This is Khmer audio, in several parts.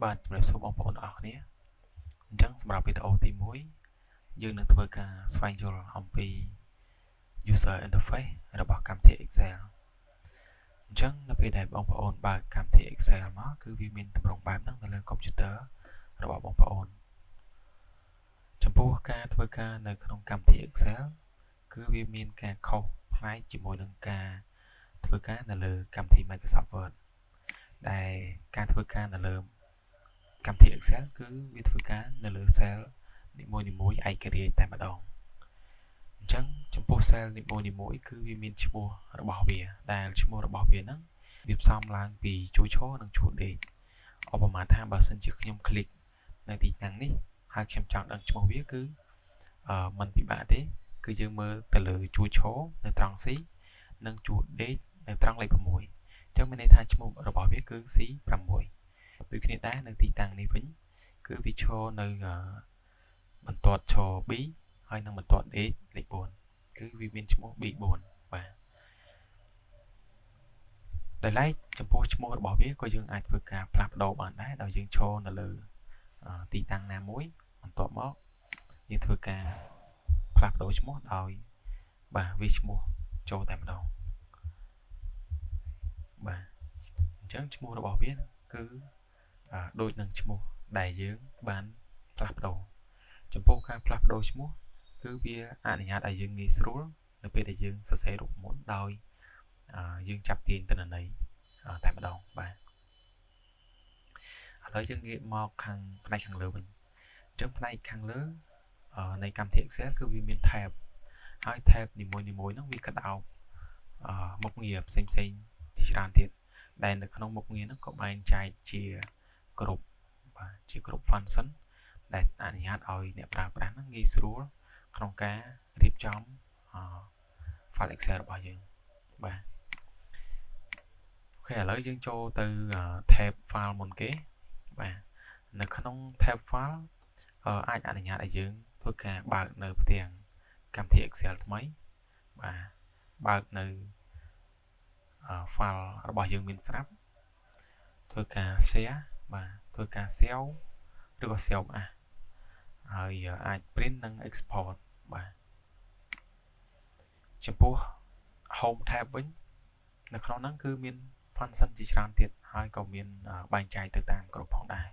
បាទជំរាបសួរបងប្អូនអរគ្នាអញ្ចឹងសម្រាប់វីដេអូទី1យើងនឹងធ្វើការស្វែងយល់អំពី user interface របស់កម្មវិធី Excel។ អញ្ចឹងនៅពេលដែលបងប្អូនបើកកម្មវិធី Excel មកគឺវាមានទម្រង់បែបហ្នឹងនៅលើ computer របស់បងប្អូនចំពោះការធ្វើការនៅក្នុងកម្មវិធី Excel គឺវាមានការខុសប្លែកជាមួយនឹងការធ្វើការនៅលើកម្មវិធី Microsoft Word ដែលការធ្វើការនៅលើកម្មវិធី Excel គឺវាធ្វើការនៅលើ cell នីមួយៗឯករាជ្យតែម្ដងអញ្ចឹងចំពោះ cell នីមួយៗគឺវាមានឈ្មោះរបស់វាដែលឈ្មោះរបស់វាហ្នឹងវាផ្សំឡើងពីជួរឈរនិងជួរដេកឧបមាថាបើសិនជាខ្ញុំ click នៅទីតាំងនេះហើយខ្ញុំចង់ដឹងឈ្មោះវាគឺអឺมันពិបាកទេគឺយើងមើលទៅលើជួរឈរនៅត្រង់ C និងជួរដេកនៅត្រង់លេខ6អញ្ចឹងមានន័យថាឈ្មោះរបស់វាគឺ C6 ដូចគ្នាដែរនៅទីតាំងនេះវិញគឺវាឈរនៅបន្ទាត់ឈរ B ហើយនិងបន្ទាត់ ដេកលេខ4គឺវាមានឈ្មោះ B4 បាទដោយឡែកចំពោះឈ្មោះរបស់វាក៏យើងអាចធ្វើការផ្លាស់ប្ដូរបានដែរដោយយើងឈរនៅលើទីតាំងណាមួយបន្ទាប់មកយើងធ្វើការផ្លាស់ប្ដូរឈ្មោះដោយបាទវាឈ្មោះចូលតែម្ដងបាទអញ្ចឹងឈ្មោះរបស់វាគឺដូចនឹងឈ្មោះដែលយើងបានផ្លាស់ប្ដូរចំពោះការផ្លាស់ប្ដូរឈ្មោះគឺវាអនុញ្ញាតឲ្យយើងងាយស្រួលនៅពេលដែលយើងសរសេររូបមន្តដោយយើងចាប់ទាញទិន្នន័យតែម្ដងបាទឥឡូវយើងងាកមកខាងផ្នែកខាងលើវិញអញ្ចឹងផ្នែកខាងលើនៃកម្មវិធី Excel គឺវាមាន tab ហើយ tab នីមួយៗហ្នឹងវាក្តោបមុខងារផ្សេងផ្សេងជាច្រើនទៀតដែលនៅក្នុងមុខងារហ្នឹងក៏បែងចែកជាគ្រប់បាទជាគ្រប់ function ដែលអនុញ្ញាតឲ្យអ្នកប្រើប្រាស់ហ្នឹងងាយស្រួលក្នុងការរៀបចំ file Excel របស់យើងបាទ OK ឥឡូវយើងចូលទៅ tab file មុនគេបាទនៅក្នុង tab file អាចអនុញ្ញាតឲ្យយើងធ្វើការបើកនៅផ្ទាំងកម្មវិធី Excel ថ្មីបាទបើកនៅ file របស់យើងមានស្រាប់ធ្វើការ share បាទធ្វើការ save ឬក៏ save as ហើយអាច print និង export បាទចំពោះ home tab វិញនៅក្នុងហ្នឹងគឺមាន function ជាច្រើនទៀតហើយក៏មានបែងចែកទៅតាមក្រុមផងដែរ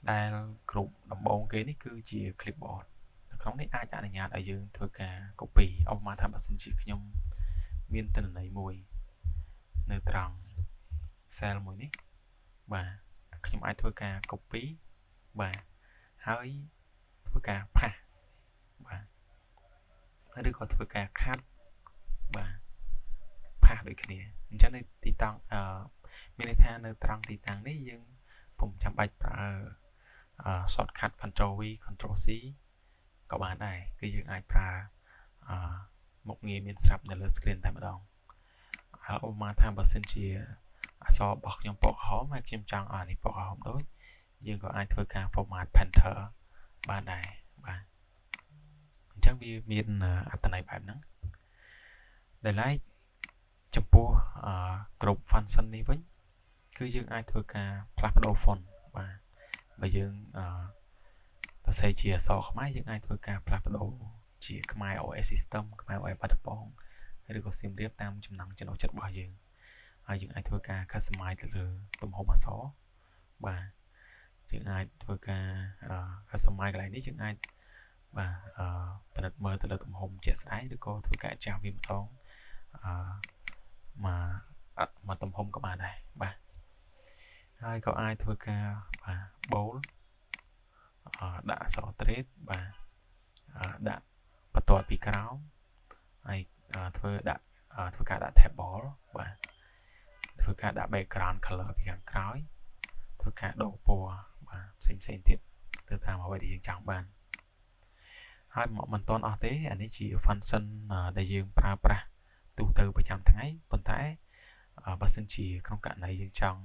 ដែលក្រុមដំបូងគេនេះគឺជា clipboard នៅក្នុងនេះអាចអនុញ្ញាតឲ្យយើងធ្វើការ copy ឧបមាថាបើសិនជាខ្ញុំមានទិន្នន័យមួយនៅត្រង់ cell មួយនេះបាទខ្ញុំអាចធ្វើការ copy បាទហើយធ្វើការ paste បាទឬក៏ធ្វើការ cut បាទ paste ដូចគ្នាអញ្ចឹងនៅទីតាំងអឺមានន័យថានៅត្រង់ទីតាំងនេះយើងពុំចាំបាច់ប្រើ shortcut control V control C ក៏បានដែរគឺយើងអាចប្រើអឺមុខងារមានស្រាប់នៅលើ screen តែម្ដងហើយឧបមាថាបើសិនជាអក្សររបស់ខ្ញុំពណ៌ក្រហមហើយខ្ញុំចង់ឲ្យអានេះពណ៌ក្រហមដូចយើងក៏អាចធ្វើការ format painter បានដែរបាទអញ្ចឹងវាមានអត្ថន័យបែបហ្នឹងដែលឡែកចំពោះគ្រប់ function នេះវិញគឺយើងអាចធ្វើការផ្លាស់ប្ដូរ font បាទបើយើងអឺសរសេរជាអក្សរខ្មែរយើងអាចធ្វើការផ្លាស់ប្ដូរជាខ្មែរ OS system ខ្មែរ OS បាត់ដំបងឬក៏សៀមរាបតាមចំណង់ចំណូលចិត្តរបស់យើងហើយយើងអាចធ្វើការ customize ទៅលើទំហំអក្សរបាទយើងអាចធ្វើការ customize កន្លែងនេះយើងអាចបាទអឺពិនិត្យមើលទៅលើទំហំជាក់ស្ដែងឬក៏ធ្វើការចាស់វាម្ដងអឺមកមកទំហំក៏បានដែរបាទហើយក៏អាចធ្វើការបាទ bold ដាក់អក្សរទ្រេតបាទដាក់បន្ទាត់ពីក្រោមហើយធ្វើដាក់ធ្វើការដាក់ table បាទធ្វើការដាក់ background color ពីខាងក្រោយធ្វើការដូរពណ៌បាទផ្សេងផ្សេងទៀតទៅតាមអ្វីដែលយើងចង់បានហើយមកមិនទាន់អស់ទេអានេះជា function ដែលយើងប្រើប្រាស់ទូទៅប្រចាំថ្ងៃប៉ុន្តែបើសិនជាក្នុងករណីយើងចង់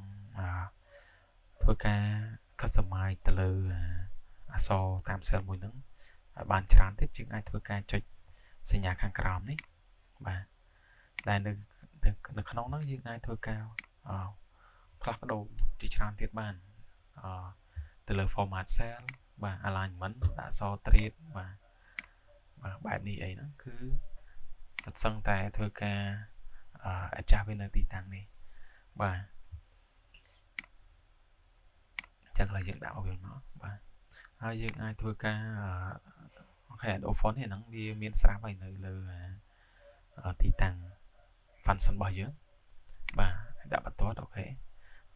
ធ្វើការ customize ទៅលើអក្សរតាម cell មួយហ្នឹងឲ្យបានច្រើនទៀតយើងអាចធ្វើការចុចសញ្ញាខាងក្រោមនេះបាទដែលនៅនៅក្នុងហ្នឹងយើងអាចធ្វើការផ្លាស់ប្ដូរជាច្រើនទៀតបាន។ ទៅលើ format cell បាទ alignment ដាក់អក្សរទ្រាតបាទបាទបែបនេះអីហ្នឹងគឺសិតសឹងតែធ្វើការ adjust វានៅទីតាំងនេះបាទចឹងឥឡូវយើងដាក់វាមកបាទហើយយើងអាចធ្វើការ OK Adobe font នេះហ្នឹងវាមានស្រាប់ហើយនៅលើទីតាំង function របស់យើងបាទដាក់បន្ទាត់ OK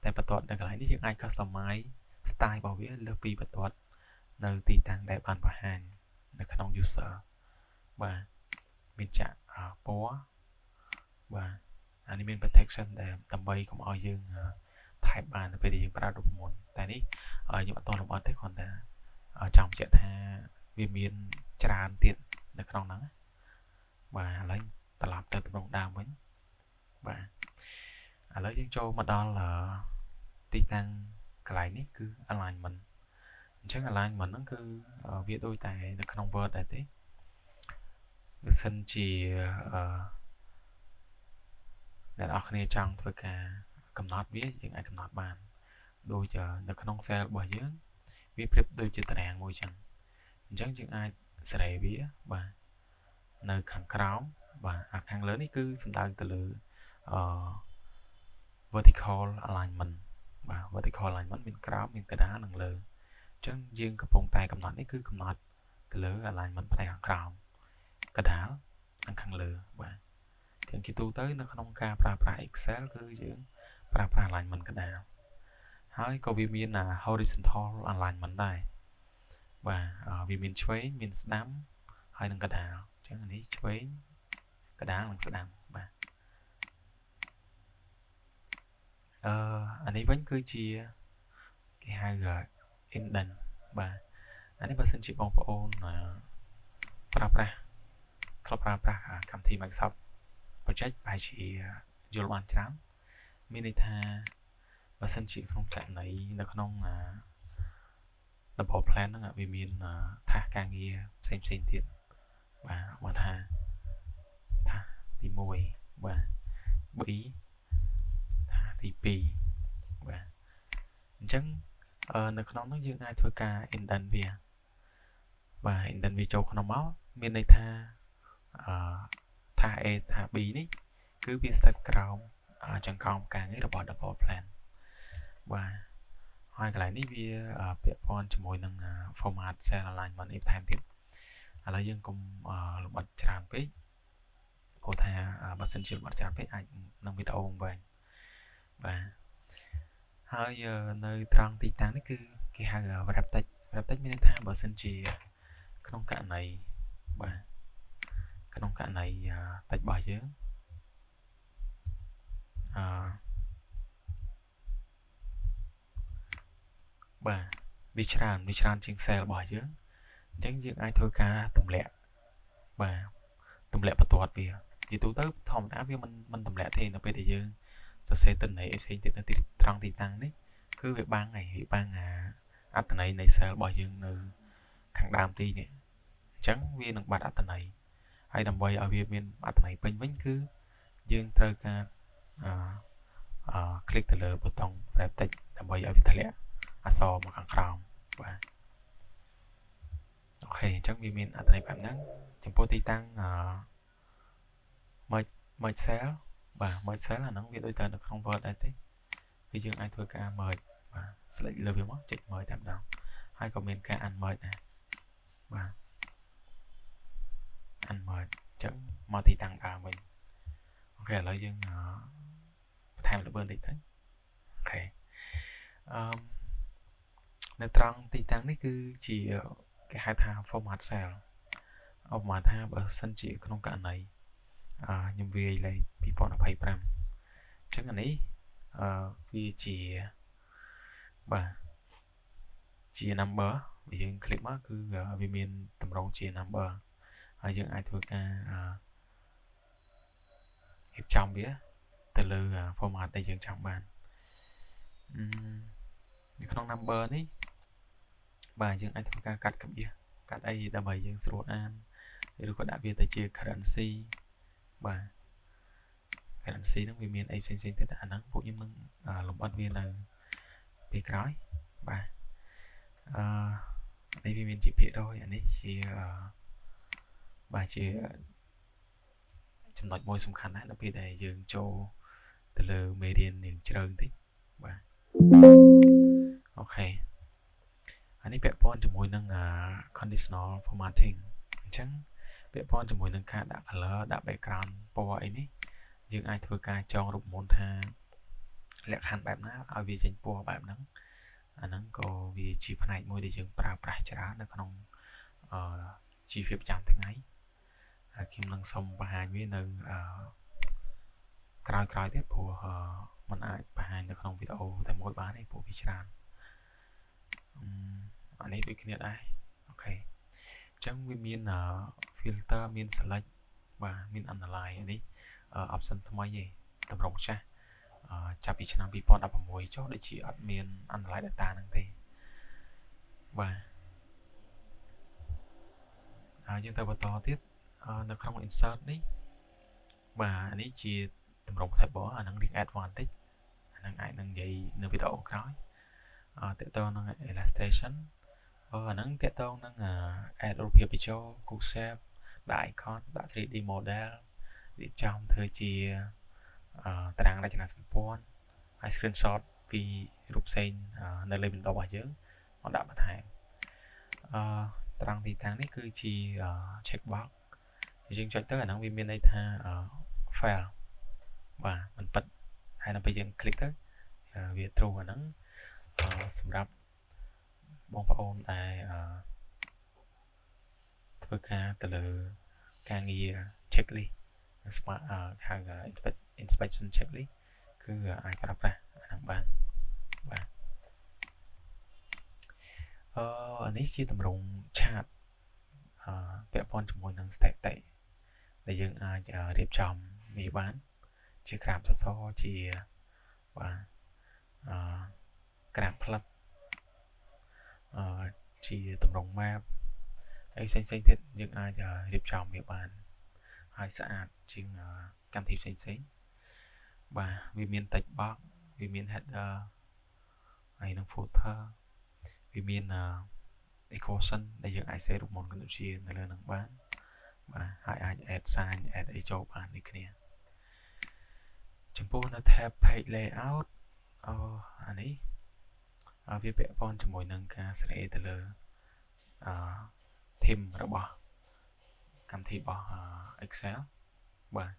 តែបន្ទាត់នៅកន្លែងនេះយើងអាច customize style របស់វាលើសពីបន្ទាត់នៅទីតាំងដែលបានបង្ហាញនៅក្នុង user បាទមានចាក់ពណ៌បាទអានេះមាន protection ដែលដើម្បីកុំឲ្យយើង type បាននៅពេលដែលយើងប្រើរូបមន្តតែនេះខ្ញុំអត់តលម្អិតទេគ្រាន់តែចង់បញ្ជាក់ថាវាមានច្រើនទៀតនៅក្នុងហ្នឹងបាទឥឡូវត្រឡប់ទៅទម្រង់ដើមវិញបាទឥឡូវយើងចូលមកដល់ទីតាំងកន្លែងនេះគឺ alignment អញ្ចឹង alignment ហ្នឹងគឺវាដូចតែនៅក្នុង Word ដែរទេបើសិនជាអឺអ្នកនរគ្នាចង់ធ្វើការកំណត់វាយើងអាចកំណត់បានដូចនៅក្នុង cell របស់យើងវាប្រៀបដូចជាតារាងមួយចឹងអញ្ចឹងយើងអាចសេរីវាបាទនៅខាងក្រោមបាទអាខាងលើនេះគឺសំដៅទៅលើអឺ vertical alignment បាទ vertical alignment មានក្រោមមានកណ្ដាលនិងលើអញ្ចឹងយើងកំពុងតែកំណត់នេះគឺកំណត់ទៅលើ alignment ផ្នែកខាងក្រោមកណ្ដាលនិងខាងលើបាទចឹងជាទូទៅនៅក្នុងការប្រើប្រាស់ Excel គឺយើងប្រើប្រាស់ alignment កណ្ដាលហើយក៏វាមាន horizontal alignment ដែរបាទវាមានឆ្វេងមានស្ដាំហើយនិងកណ្ដាលអញ្ចឹងនេះឆ្វេងកណ្ដាលនិងស្ដាំបាទអានេះវិញគឺជាគេហៅ indent បាទអានេះបើសិនជាបងប្អូនប្រើប្រាស់ធ្លាប់ប្រើប្រាស់កម្មវិធី Microsoft Project ប្រហែលជាយល់បានច្រើនមានន័យថាបើសិនជាក្នុងករណីនៅក្នុង double plan ហ្នឹងវាមាន task ការងារផ្សេងផ្សេងទៀតបាទមកថា task ទី1បាទ B task ទី2បាទអញ្ចឹងនៅក្នុងនោះយើងអាចធ្វើការ indent វាបាទ indent វាចូលក្នុងមកមានន័យថាអឺ task A task B នេះគឺវាស្ថិតក្រោមចង្កោមការងាររបស់ double plan បាទហើយកន្លែងនេះវាពាក់ព័ន្ធជាមួយនឹង format cell alignment នេះបន្ថែមទៀតឥឡូវយើងកុំលម្អិតច្រើនពេកព្រោះថាបើសិនជាលម្អិតច្រើនពេកអាចនឹងវីដេអូវែងបាទហើយនៅត្រង់ទីតាំងនេះគឺគេហៅ wrap text wrap text មានន័យថាបើសិនជាក្នុងករណីបាទក្នុងករណី text របស់យើងអឺបាទវាច្រើនវាច្រើនជាង cell របស់យើងអញ្ចឹងយើងអាចធ្វើការទម្លាក់បាទទម្លាក់បន្ទាត់វាជាទូទៅធម្មតាវាមិនទម្លាក់ទេនៅពេលដែលយើងសរសេរទិន្នន័យផ្សេងទៀតនៅទីត្រង់ទីតាំងនេះគឺវាបាំងហើយវាបាំងអាអត្ថន័យនៃ cell របស់យើងនៅខាងដើមទីនេះអញ្ចឹងវានឹងបាត់អត្ថន័យហើយដើម្បីឲ្យវាមានអត្ថន័យពេញវិញគឺយើងត្រូវការអឺ click ទៅលើប៊ូតុង wrap text ដើម្បីឲ្យវាធ្លាក់អក្សរមកខាងក្រោមបាទ OK អញ្ចឹងវាមានអត្ថន័យបែបហ្នឹងចំពោះទីតាំងអឺ merge cell បាទ merge cell អាហ្នឹងវាដូចតែនៅក្នុង Word ដែរទេគឺយើងអាចធ្វើការ merge បាទ select លើវាមកចុច merge តែម្ដងហើយក៏មានការ unmerge ដែរបាទ unmerge អញ្ចឹងមកទីតាំងដើមវិញ OK ឥឡូវយើងបន្ថែមល្បឿនតិចទៅ OK អឺនៅត្រង់ទីតាំងនេះគឺជាគេហៅថា format cell ឧបមាថាបើសិនជាក្នុងករណីអឺខ្ញុំវាយលេខ2025អញ្ចឹងអានេះអឺវាជាបាទជា number បើយើង click មកគឺវាមានតម្រងជា number ហើយយើងអាចធ្វើការរៀបចំវាទៅលើ format ដែលយើងចង់បាននៅក្នុង number នេះបាទយើងអាចធ្វើការកាត់ក្បៀសកាត់អីដើម្បីយើងស្រួលអានឬក៏ដាក់វាទៅជា currency បាទ currency ហ្នឹងវាមានអីផ្សេងៗទៀតអាហ្នឹងពួកខ្ញុំនឹងលម្អិតវានៅពេលក្រោយ បាទអឺនេះវាមានជាភាគរយអានេះជាបាទជាចំណុចមួយសំខាន់ណាស់នៅពេលដែលយើងចូលទៅលើមេរៀនរៀងជ្រៅបន្តិចបាទ OK អានេះពាក់ព័ន្ធជាមួយនឹង conditional formatting អញ្ចឹងពាក់ព័ន្ធជាមួយនឹងការដាក់ color ដាក់ background ពណ៌អីនេះយើងអាចធ្វើការចងរូបមន្តថាលក្ខខណ្ឌបែបណាឲ្យវាចេញពណ៌បែបហ្នឹងអាហ្នឹងក៏វាជាផ្នែកមួយដែលយើងប្រើប្រាស់ច្រើននៅក្នុងអឺជីវភាពប្រចាំថ្ងៃហើយខ្ញុំនឹងសូមបង្ហាញវានៅអឺក្រោយក្រោយទៀតព្រោះมันអាចបង្ហាញនៅក្នុងវីដេអូតែមួយបានទេព្រោះវាច្រើនអានេះដូចគ្នាដែរ OK អញ្ចឹងវាមាន filter មាន select បាទមាន analyze នេះ option ថ្មីទេតម្រងចាស់ចាប់ពីឆ្នាំ2016ចុះដូចជាអត់មាន analyze data ហ្នឹងទេបាទហើយយើងទៅបន្តទៀតនៅក្នុង insert នេះបាទនេះជាតម្រង table អាហ្នឹងរៀង advanced តិចអាហ្នឹងអាចនឹងនិយាយនៅវីដេអូក្រោយអឺតកតងនឹង illustration អឺអាហ្នឹងតកតងនឹង add រូបភាពបញ្ចូលគូ shape ដាក់ icon ដាក់ 3D model រៀបចំធ្វើជាតារាងរចនាសម្ព័ន្ធហើយ screenshot ពីរូបផ្សេងនៅលើ window របស់យើងមកដាក់បន្ថែមអឺត្រង់ទីតាំងនេះគឺជា check box យើងចុចទៅអាហ្នឹងវាមានន័យថា false បាទមិនពិតហើយដល់ពេលយើង click ទៅវា true អាហ្នឹងសម្រាប់បងប្អូនដែលធ្វើការទៅលើការងារ checklist smart ហៅ inspection checklist គឺអាចប្រើប្រាស់អាហ្នឹងបានបាទអឺអានេះជាទម្រង់ chart អឺពាក់ព័ន្ធជាមួយនឹង static ដែលយើងអាចរៀបចំវាបាន ជាក្រាបសសរជាបាទអឺក្រាបផ្លិតអឺជាទម្រង់ map ហើយផ្សេងផ្សេងទៀតយើងអាចរៀបចំវាបានហើយស្អាតជាងកម្មវិធីផ្សេងផ្សេងបាទវាមាន text box វាមាន header ហើយនឹង footer វាមាន equation ដែលយើងអាចសេរូបមន្តគណិតវិទ្យានៅលើនឹងបានបាទហើយអាច add sign add អីចូលបានដូចគ្នាចំពោះនៅ tab page layout អឺអានេះវាពាក់ព័ន្ធជាមួយនឹងការសេរីទៅលើអឺ theme របស់កម្មវិធីរបស់ Excel បាទ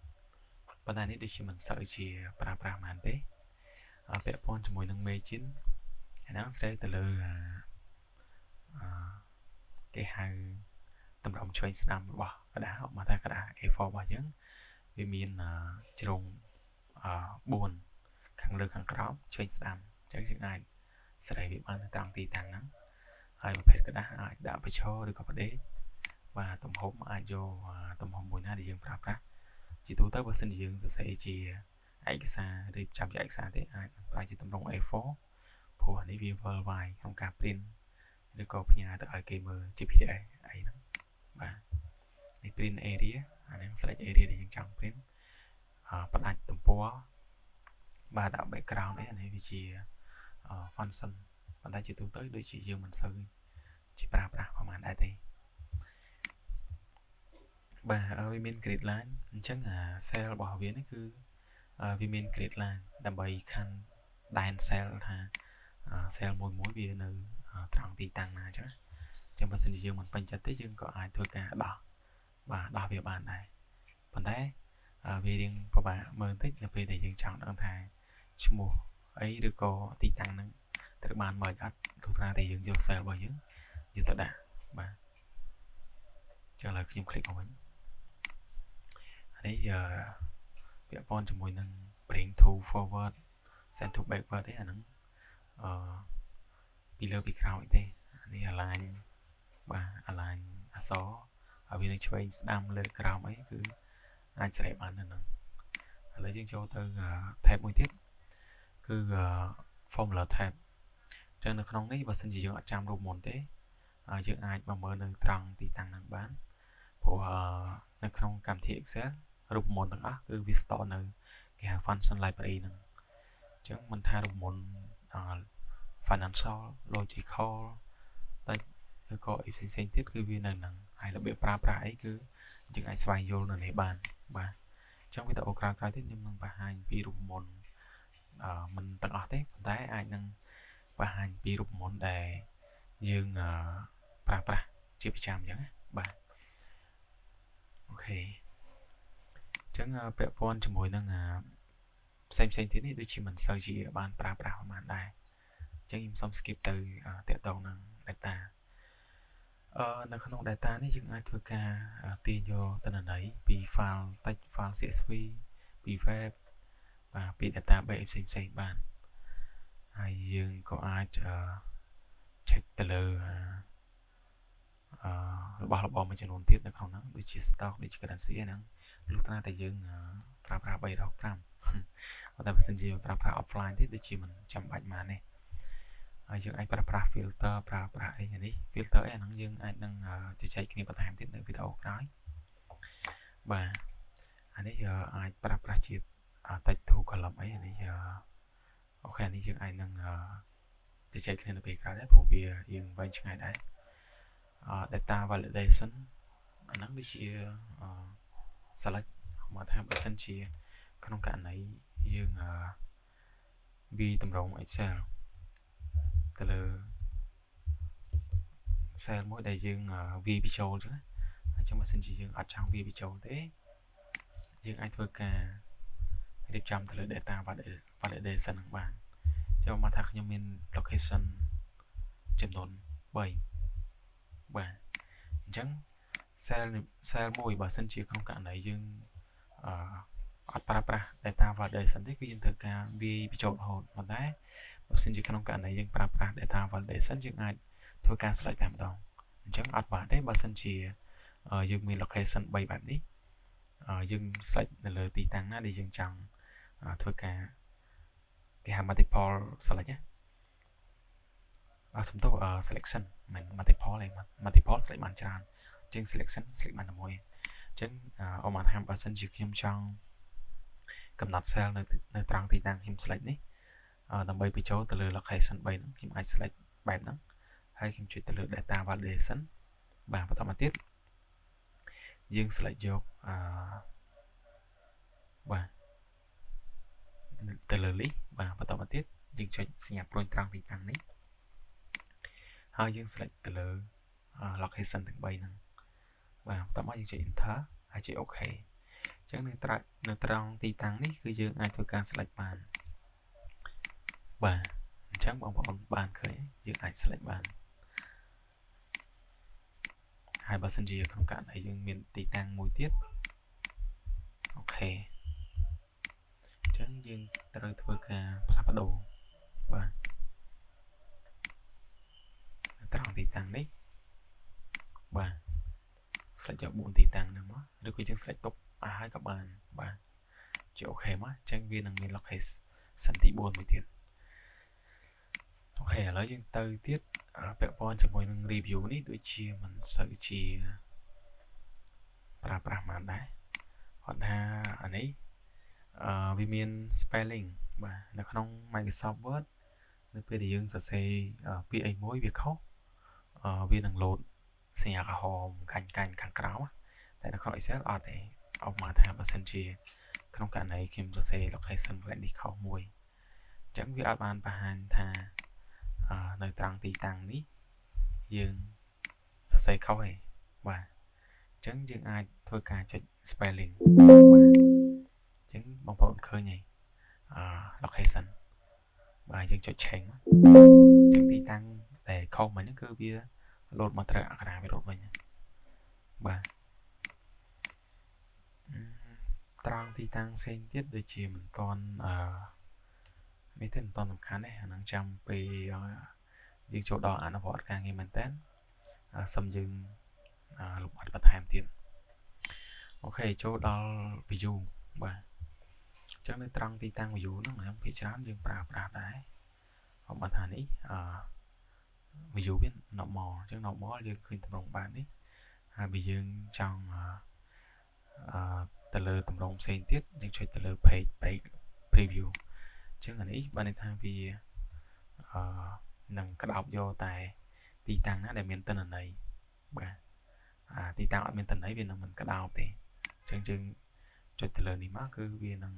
ប៉ុន្តែនេះដូចជាមិនសូវជាប្រើប្រាស់ប៉ុន្មានទេពាក់ព័ន្ធជាមួយនឹង margin អាហ្នឹងស្រេចទៅលើអឺគេហៅតម្រងឆ្វេងស្ដាំរបស់ក្រដាសមកថាក្រដាស A4 របស់យើងវាមានជ្រុង4ខាងលើខាងក្រោមឆ្វេងស្ដាំអញ្ចឹងយើងអាចសេរីវាបាននៅត្រង់ទីតាំងហ្នឹងហើយប្រភេទក្រដាសអាចដាក់បញ្ឈរឬក៏ផ្ដេកបាទទំហំអាចយកទំហំមួយណាដែលយើងប្រើប្រាស់ជាទូទៅបើសិនជាយើងសរសេរជាឯកសាររៀបចំជាឯកសារទេអាចនឹងប្រើជាទម្រង់ A4 ព្រោះអានេះវា worldwide ក្នុងការ print ឬក៏ផ្ញើទៅឲ្យគេមើលជា PDF អីហ្នឹងបាទនេះ print area អានេះ select area ដែលយើងចង់ print ផ្ដាច់ទំព័របាទដាក់ background អីអានេះវាជា function ប៉ុន្តែជាទូទៅដូចជាយើងមិនសូវជាប្រើប្រាស់ប្រហែលដែរទេបាទវាមាន grid line អញ្ចឹងអា cell របស់វានេះគឺវាមាន grid line ដើម្បីខណ្ឌដែន cell ថា cell មួយមួយវានៅត្រង់ទីតាំងណាអញ្ចឹងអញ្ចឹងបើសិនជាយើងមិនពេញចិត្តទេយើងក៏អាចធ្វើការដោះបាទដោះវាបានដែរប៉ុន្តែវារៀងពិបាកមើលបន្តិចនៅពេលដែលយើងចង់ដឹងថាឈ្មោះអីឬក៏ទីតាំងហ្នឹងត្រូវបានមើលអត់ទោះត្រាតែយើងយក cell របស់យើងយកទៅដាក់បាទចឹងឥឡូវខ្ញុំ click មកវិញអានេះពាក់ព័ន្ធជាមួយនឹង bring to forward send to backward ទេអាហ្នឹងអឺពីលើពីក្រោយទេអានេះ align បាទ align អក្សរហើយវានៅឆ្វេងស្ដាំលើក្រោមអីគឺអាចស្រែកបាននៅហ្នឹងឥឡូវយើងចូលទៅ tab មួយទៀតគឺ formula tab ចឹងនៅក្នុងនេះបើសិនជាយើងអត់ចាំរូបមន្តទេយើងអាចមកមើលនៅត្រង់ទីតាំងហ្នឹងបានព្រោះនៅក្នុងកម្មវិធី Excel រូបមន្តទាំងអស់គឺវា store នៅគេហៅ function library ហ្នឹងអញ្ចឹងមិនថារូបមន្ត financial logical តែឬក៏អីផ្សេងផ្សេងទៀតគឺវានៅនឹងហើយរបៀបប្រើប្រាស់អីគឺយើងអាចស្វែងយល់នៅនេះបានបាទអញ្ចឹងវីដេអូក្រោយៗទៀតខ្ញុំនឹងបង្ហាញពីរូបមន្តអឺមិនទាំងអស់ទេប៉ុន្តែអាចនឹងបង្ហាញពីរូបមន្តដែលយើងប្រើប្រាស់ជាប្រចាំអញ្ចឹងណាបាទ OK អញ្ចឹងពាក់ព័ន្ធជាមួយនឹងផ្សេងផ្សេងទៀតនេះដូចជាមិនសូវជាបានប្រើប្រាស់ប្រហែលដែរអញ្ចឹងខ្ញុំសូម skip ទៅតាក់ទងនឹង data នៅក្នុង data នេះយើងអាចធ្វើការទាញយកទិន្នន័យពី file text file CSV ពី web បាទពី database ផ្សេងផ្សេងបានហើយយើងក៏អាច check ទៅលើអឺរបស់របរមួយចំនួនទៀតនៅក្នុងហ្នឹងដូចជា stock ដូចជា currency ហ្នឹងលុះត្រាតែយើងប្រើប្រាស់365តែបើសិនជាប្រើប្រាស់ offline ទេដូចជាមិនចាំបាច់បានទេហើយយើងអាចប្រើប្រាស់ filter ប្រើប្រាស់អីនេះ filter អីអាហ្នឹងយើងអាចនឹងជជែកគ្នាបន្ថែមទៀតនៅវីដេអូក្រោយបាទអានេះអាចប្រើប្រាស់ជា text to column អីអានេះ OK អានេះយើងអាចនឹងជជែកគ្នានៅពេលក្រោយដែរព្រោះវាយើងវែងឆ្ងាយដែរ data validation អាហ្នឹងដូចជា select មកថាបើសិនជាក្នុងករណីយើងវាតម្រង Excel ទៅលើ cell មួយដែលយើងវាយបញ្ចូលអញ្ចឹងណាអញ្ចឹងបើសិនជាយើងអត់ចង់វាយបញ្ចូលទេយើងអាចធ្វើការរៀបចំទៅលើ data validation ហ្នឹងបានចូលមកថាខ្ញុំមាន location ចំនួន3បាទអញ្ចឹង cell cell មួយបើសិនជាក្នុងករណីយើងអឺអត់ប្រើប្រាស់ data validation ទេគឺយើងត្រូវការវាយបញ្ចូលរហូតប៉ុន្តែបើសិនជាក្នុងករណីយើងប្រើប្រាស់ data validation យើងអាចធ្វើការ select តែម្ដងអញ្ចឹងអត់បានទេបើសិនជាយើងមាន location 3បែបនេះយើង select នៅលើទីតាំងណាដែលយើងចង់ធ្វើការគេហៅ multiple select ណាអសំទោស selection មិន multiple ទេ multiple select បានច្រើនជាង selection select បានតែមួយអញ្ចឹងអមថាបើសិនជាខ្ញុំចង់កំណត់ cell នៅនៅត្រង់ទីតាំងខ្ញុំ select នេះដើម្បីបញ្ចូលទៅលើ location 3ហ្នឹងខ្ញុំអាច select បែបហ្នឹងហើយខ្ញុំចុចទៅលើ data validation បាទបន្តមកទៀតយើង select យកអឺបាទទៅលើ list បាទបន្តមកទៀតយើងចុចសញ្ញាព្រួញត្រង់ទីតាំងនេះហើយយើង select ទៅលើ location ទាំង3ហ្នឹងបាទបន្ទាប់មកយើងចុច enter ហើយចុច OK អញ្ចឹងនៅត្រង់នៅត្រង់ទីតាំងនេះគឺយើងអាចធ្វើការ select បានបាទអញ្ចឹងបងប្អូនបានឃើញយើងអាច select បានហើយបើសិនជាក្នុងករណីយើងមានទីតាំងមួយទៀត OK អញ្ចឹងយើងត្រូវធ្វើការផ្លាស់ប្ដូរបាទត្រង់ទីតាំងនេះបាទ select យក4ទីតាំងហ្នឹងមកឬក៏យើង select ទុកឲ្យហើយក៏បានបាទជា OK មកអញ្ចឹងវានឹងមាន location ទី4មួយទៀត OK ឥឡូវយើងទៅទៀតពាក់ព័ន្ធជាមួយនឹង review នេះដូចជាមិនសូវជាប្រើប្រាស់បានដែរគាត់ថាអានេះអឺវាមាន spelling បាទនៅក្នុង Microsoft Word នៅពេលដែលយើងសរសេរពាក្យអីមួយវាខុសវានឹងលោតសញ្ញាក្រហមកាញ់កាញ់ខាងក្រោមតែនៅក្នុង Excel អត់ទេអបមកថាបើសិនជាក្នុងករណីខ្ញុំសរសេរ location កន្លែងនេះខុសមួយអញ្ចឹងវាអត់បានបង្ហាញថានៅត្រង់ទីតាំងនេះយើងសរសេរខុសទេបាទអញ្ចឹងយើងអាចធ្វើការចុច spelling បាទអញ្ចឹងបងប្អូនឃើញហើយអឺ location បាទយើងចុច change អញ្ចឹងទីតាំងដែលខុសមិញហ្នឹងគឺវាលោតមកត្រូវអក្សរាវាលោតវិញបាទត្រង់ទីតាំងផ្សេងទៀតដូចជាមិនទាន់អឺនេះទេមិនទាន់សំខាន់ទេអាហ្នឹងចាំពេលយើងចូលដល់អនុវត្តការងារមែនតើសុំយើងលម្អិតបន្ថែមទៀត OK ចូលដល់ view បាទអញ្ចឹងនៅត្រង់ទីតាំង view ហ្នឹងខ្ញុំភាគច្រើនយើងប្រើប្រាស់ដែរបើថានេះអឺ view វា normal អញ្ចឹង normal យើងឃើញទម្រង់បែបនេះហើយបើយើងចង់អឺទៅលើទម្រង់ផ្សេងទៀតយើងចុចទៅលើ page break preview អញ្ចឹងអានេះបានន័យថាវាអឺ នឹងក្តោបយកតែទីតាំងណាដែលមានទិន្នន័យបាទអាទីតាំងអត់មានទិន្នន័យវានឹងមិនក្តោបទេអញ្ចឹងយើងចុចទៅលើនេះមកគឺវានឹង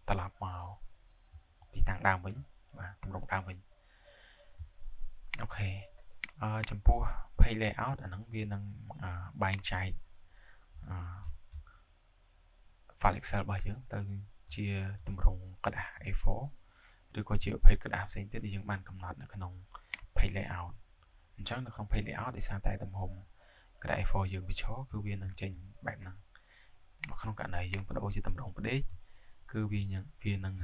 ត្រឡប់មកទីតាំងដើមវិញបាទទម្រង់ដើមវិញ OK ចំពោះ page layout អាហ្នឹងវានឹងបែងចែកអឺ file Excel របស់យើងទៅជាទម្រង់ក្រដាស A4 ឬក៏ជាប្រភេទក្រដាសផ្សេងទៀតដែលយើងបានកំណត់នៅក្នុង page layout អញ្ចឹងនៅក្នុង page layout ដោយសារតែទំហំក្រដាស A4 យើងបញ្ឈរគឺវានឹងចេញបែបហ្នឹងក្នុងករណីយើងបដូរជាទម្រង់ផ្ដេកគឺវានឹង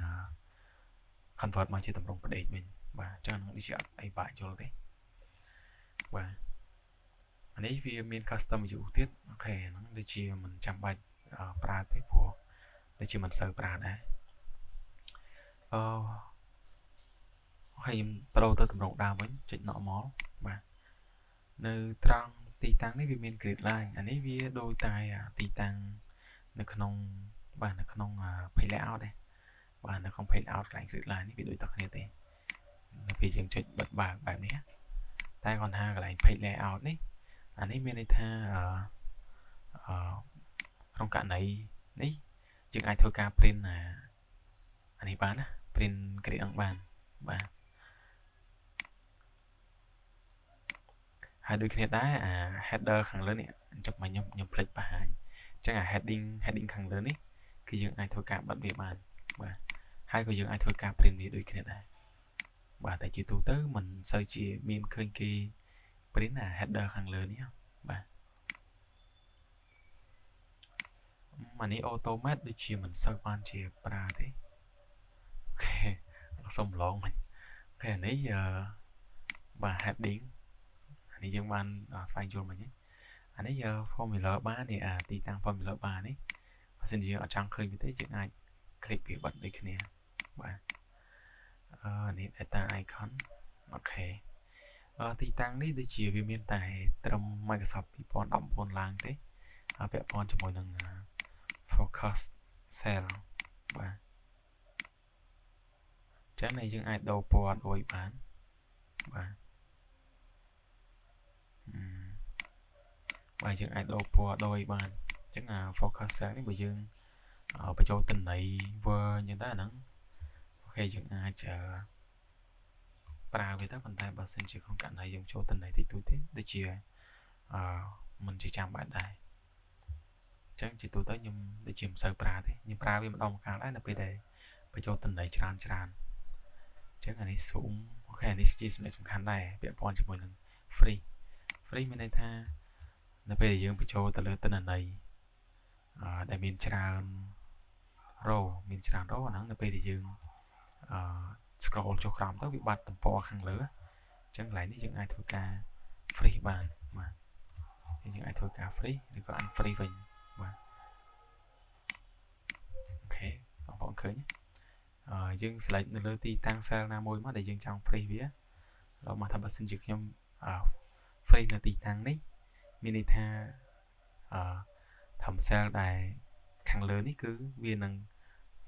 convert មកជាទម្រង់ផ្ដេកវិញបាទអញ្ចឹងហ្នឹងដូចជាអត់អីបាក់យល់ទេបាទអានេះវាមាន custom view ទៀត OK ហ្នឹងដូចជាមិនចាំបាច់ប្រើទេព្រោះដូចជាមិនសូវប្រើដែរអឺ OK ខ្ញុំប្ដូរទៅទម្រង់ដើមវិញចុច normal បាទនៅត្រង់ទីតាំងនេះវាមាន grid line អានេះវាដូចតែទីតាំងនៅក្នុងបាទនៅក្នុង page layout ដែរបាទនៅក្នុង page layout កន្លែង grid line នេះវាដូចតែគ្នាទេនៅពេលយើងចុចបិទបើកបែបនេះតែគាត់ថាកន្លែង page layout នេះអានេះមានន័យថាអឺក្នុងករណីនេះយើងអាចធ្វើការ print អានេះបានណា print grid ហ្នឹងបានបាទហើយដូចគ្នាដែរអា header ខាងលើនេះចាំមកខ្ញុំភ្លេចបង្ហាញអញ្ចឹងអា heading ខាងលើនេះគឺយើងអាចធ្វើការបិទវាបានបាទហើយក៏យើងអាចធ្វើការ print វាដូចគ្នាដែរបាទតែជាទូទៅមិនសូវជាមានឃើញគេ print អា header ខាងលើនេះបាទអានេះ automate ដូចជាមិនសូវបានជាប្រើទេ OK សុំឡងមិញ OK អានេះបាទ heading អានេះយើងបានស្វែងយល់មិញអានេះ formula bar នេះអាទីតាំង formula bar នេះបើសិនជាយើងអត់ចង់ឃើញវាទេយើងអាច click វាបិទដូចគ្នាបាទអឺនេះ data icon OK ទីតាំងនេះដូចជាវាមានតែត្រឹម Microsoft 2019ឡើងទេពាក់ព័ន្ធជាមួយនឹង focus cell បាទចឹងនេះយើងអាចដូរពណ៌ដូចបានបាទបាទយើងអាចដូរពណ៌ដោយបានអញ្ចឹងអា focus cell នេះបើយើងបញ្ចូលទិន្នន័យ Word អញ្ចឹងទៅអាហ្នឹង OK យើងអាចប្រើវាទៅប៉ុន្តែបើសិនជាក្នុងករណីយើងចូលទិន្នន័យតិចតួចទេដូចជាអឺមិនជាចាំបាច់ដែរអញ្ចឹងជាទូទៅខ្ញុំដូចជាមិនសូវប្រើទេខ្ញុំប្រើវាម្ដងម្កាលដែរនៅពេលដែលបញ្ចូលទិន្នន័យច្រើនច្រើនអញ្ចឹងអានេះ zoom OK អានេះជាចំណុចសំខាន់ដែរពាក់ព័ន្ធជាមួយនឹង freeze freeze មានន័យថានៅពេលដែលយើងបញ្ចូលទៅលើទិន្នន័យដែលមានច្រើន row មានច្រើន row អាហ្នឹងនៅពេលដែលយើងអឺ scroll ចុះក្រោមទៅវាបាត់ទំព័រខាងលើអញ្ចឹងកន្លែងនេះយើងអាចធ្វើការ freeze បានបាទយើងអាចធ្វើការ freeze ឬក៏ unfreeze វិញបាទ OK បងប្អូនឃើញអឺយើង select នៅលើទីតាំង cell ណាមួយមកដែលយើងចង់ freeze វាដល់មកថាបើសិនជាខ្ញុំ freeze នៅទីតាំងនេះមានន័យថាអឺធំ cell ដែលខាងលើនេះគឺវានឹង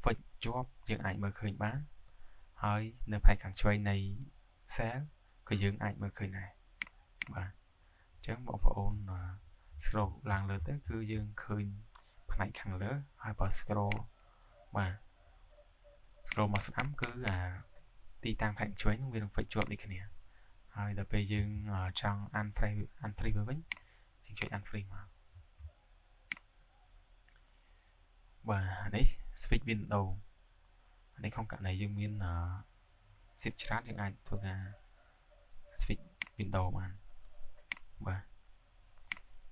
fix ជាប់យើងអាចមើលឃើញបានហើយនៅផ្នែកខាងឆ្វេងនៃ cell ក៏យើងអាចមើលឃើញដែរបាទអញ្ចឹងបងប្អូន scroll ឡើងលើទៅគឺយើងឃើញផ្នែកខាងលើហើយបើ scroll បាទ scroll មកស្ដាំគឺអាទីតាំងផ្នែកឆ្វេងនឹងវានឹង fix ជាប់ដូចគ្នាហើយដល់ពេលយើងចង់ unfreeze unfreeze វិញយើងចុច unfreeze មកបាទនេះ switch window នេះក្នុងករណីយើងមាន sheet ច្រើនយើងអាចធ្វើការ switch window បានបាទ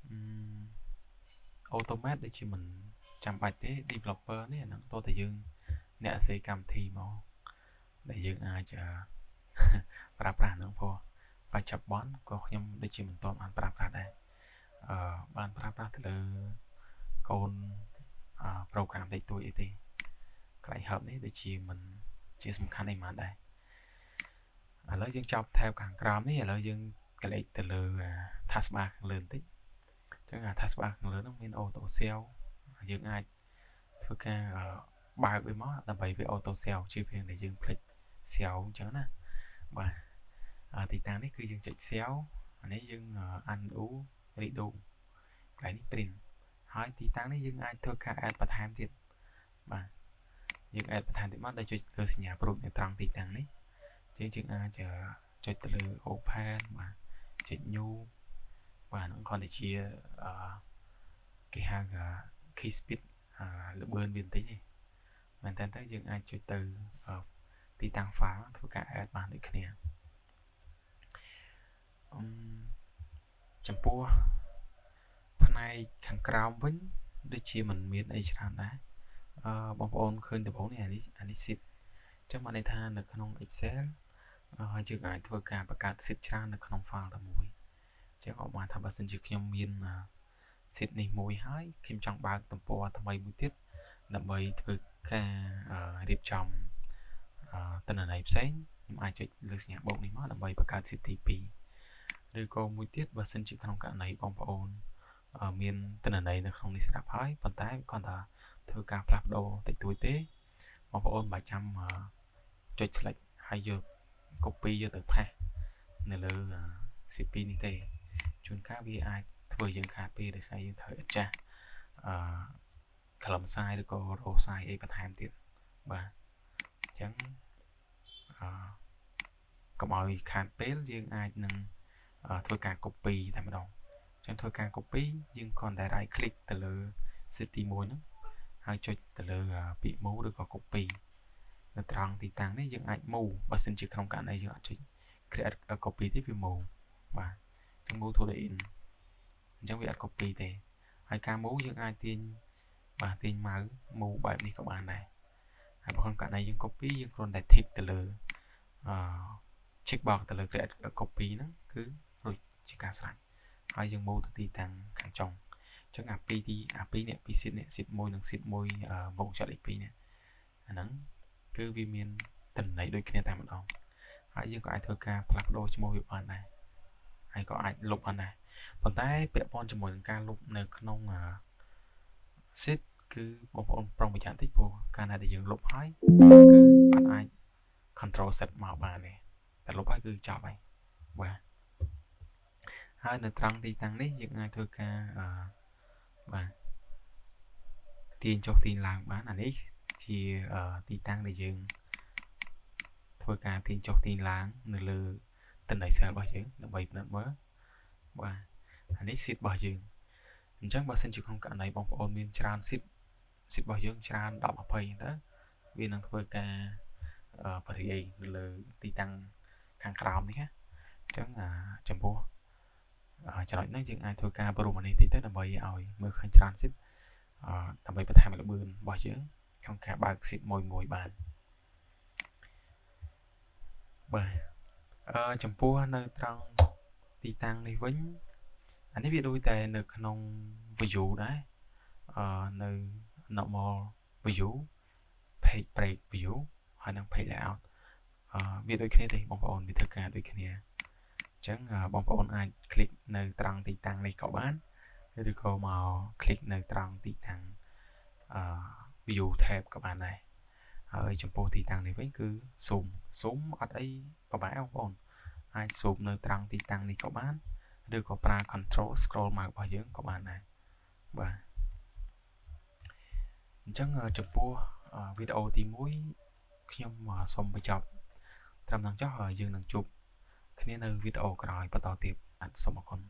អឺ automate ដូចជាមិនចាំបាច់ទេ developer នេះអាហ្នឹងតោះតែយើងអ្នកសរសេរកម្មវិធីមកដែលយើងអាចប្រើប្រាស់ហ្នឹងព្រោះបច្ចុប្បន្នក៏ខ្ញុំដូចជាមិនទាន់បានប្រើប្រាស់ដែរអឺបានប្រើប្រាស់ទៅលើកូន program តិចតួចអីទេកន្លែង hub នេះដូចជាមិនជាសំខាន់អីហ្មងដែរឥឡូវយើងចប់ tab ខាងក្រោមនេះឥឡូវយើងកលេចទៅលើ taskbar ខាងលើបន្តិចអញ្ចឹងអា taskbar ខាងលើហ្នឹងមាន auto save យើងអាចធ្វើការបើកវាមកដើម្បីវា auto save ជាព្រៀងដែលយើងភ្លេច save អញ្ចឹងណាបាទ ទីតាំងនេះគឺយើងចុច save អានេះយើង undo redo កន្លែងនេះ print ហើយទីតាំងនេះយើងអាចធ្វើការ add បន្ថែមទៀតបាទយើង add បន្ថែមទៀតមកដោយចុចលើសញ្ញាព្រួញនៅត្រង់ទីតាំងនេះយើងអាចចុចទៅលើ open បាទចុច new បាទហ្នឹងគ្រាន់តែជាអឺគេហៅ key speed ល្បឿនវាបន្តិចទេមែនតើទៅយើងអាចចុចទៅទីតាំង file ធ្វើការ add បានដូចគ្នាអឺចំពោះផ្នែកខាងក្រោមវិញដូចជាមិនមានអីច្រើនដែរអឺបងប្អូនឃើញដំបូងនេះអានេះអានេះ sheet អញ្ចឹងបានន័យថានៅក្នុង Excel យើងអាចធ្វើការបង្កើត sheet ច្រើននៅក្នុង file តែមួយអញ្ចឹងអបបានថាបើសិនជាខ្ញុំមាន sheet នេះមួយហើយខ្ញុំចង់បើកទំព័រថ្មីមួយទៀតដើម្បីធ្វើការរៀបចំទិន្នន័យផ្សេងខ្ញុំអាចចុចលើសញ្ញាបូកនេះមកដើម្បីបង្កើត sheet ទី2ឬក៏មួយទៀតបើសិនជាក្នុងករណីបងប្អូនមានទិន្នន័យនៅក្នុងនេះស្រាប់ហើយប៉ុន្តែគ្រាន់តែធ្វើការផ្លាស់ប្ដូរតិចតួចទេបងប្អូនមិនបាច់ចាំចុច select ហើយយក copy យកទៅ paste នៅលើ sheet 2នេះទេជួនកាលវាអាចធ្វើយើងខាតពេលដោយសារយើងត្រូវ adjust អឺ column size ឬក៏ row size អីបន្ថែមទៀតបាទអញ្ចឹងអឺកុំឲ្យខាតពេលយើងអាចនឹងធ្វើការ copy តែម្ដងអញ្ចឹងធ្វើការ copy យើងគ្រាន់តែ right click ទៅលើ sheet ទី1ហ្នឹងហើយចុចទៅលើពាក្យ move ឬក៏ copy នៅត្រង់ទីតាំងនេះយើងអាច move បើសិនជាក្នុងករណីយើងអត់ចុច create copy ទេវា move បាទអញ្ចឹង move to the end អញ្ចឹងវាអត់ copy ទេហើយការ move យើងអាចទាញបាទទាញ mouse move បែបនេះក៏បានដែរហើយបើក្នុងករណីយើង copy យើងគ្រាន់តែ tick ទៅលើអឺ check box ទៅលើ create copy ហ្នឹងគឺរួចជាការស្រេចហើយយើង move ទៅទីតាំងខាងចុងអញ្ចឹងអាពីរទីអាពីរនេះពី sheet នេះ sheet 1និង sheet 1វងចតលេខ2នេះអាហ្នឹងគឺវាមានទិន្នន័យដូចគ្នាតែម្ដងហើយយើងក៏អាចធ្វើការផ្លាស់ប្ដូរឈ្មោះវាបានដែរហើយក៏អាចលុបបានដែរប៉ុន្តែពាក់ព័ន្ធជាមួយនឹងការលុបនៅក្នុង sheet គឺបងប្អូនប្រុងប្រយ័ត្នតិចព្រោះកាលណាដែលយើងលុបហើយគឺអត់អាច control Z មកបានទេតែលុបហើយគឺចប់ហើយបាទហើយនៅត្រង់ទីតាំងនេះយើងអាចធ្វើការអឺបាទទាញចុះទាញឡើងបានអានេះជាទីតាំងដែលយើងធ្វើការទាញចុះទាញឡើងនៅលើទិន្នន័យ cell របស់យើងដើម្បីពិនិត្យមើលបាទអានេះ sheet របស់យើងអញ្ចឹងបើសិនជាក្នុងករណីបងប្អូនមានច្រើន sheet sheet របស់យើងច្រើន10 20ទៅវានឹងធ្វើការបរិយាយនៅលើទីតាំងខាងក្រោមនេះណាអញ្ចឹងចំពោះចំណុចហ្នឹងយើងអាចធ្វើការបរុំអានេះតិចទៅដើម្បីឲ្យមើលឃើញច្រើន sheet ដើម្បីបន្ថែមល្បឿនរបស់យើងក្នុងការបើក sheet មួយមួយបានបាទអឺចំពោះនៅត្រង់ទីតាំងនេះវិញអានេះវាដូចតែនៅក្នុង view ដែរអឺនៅ normal view page break view ហើយនិង page layout អឺវាដូចគ្នាទេបងប្អូនវាធ្វើការដូចគ្នាអញ្ចឹងបងប្អូនអាច click នៅត្រង់ទីតាំងនេះក៏បានឬក៏មក click នៅត្រង់ទីតាំងអឺ view tab ក៏បានដែរហើយចំពោះទីតាំងនេះវិញគឺ zoom zoom អត់អីពិបាកបងប្អូនអាច zoom នៅត្រង់ទីតាំងនេះក៏បានឬក៏ប្រើ control scroll mouse របស់យើងក៏បានដែរបាទអញ្ចឹងចំពោះវីដេអូទី1ខ្ញុំសូមបញ្ចប់ត្រឹមហ្នឹងចុះយើងនឹងជួបគ្នានៅវីដេអូក្រោយបន្តទៀតសូមអរគុណ។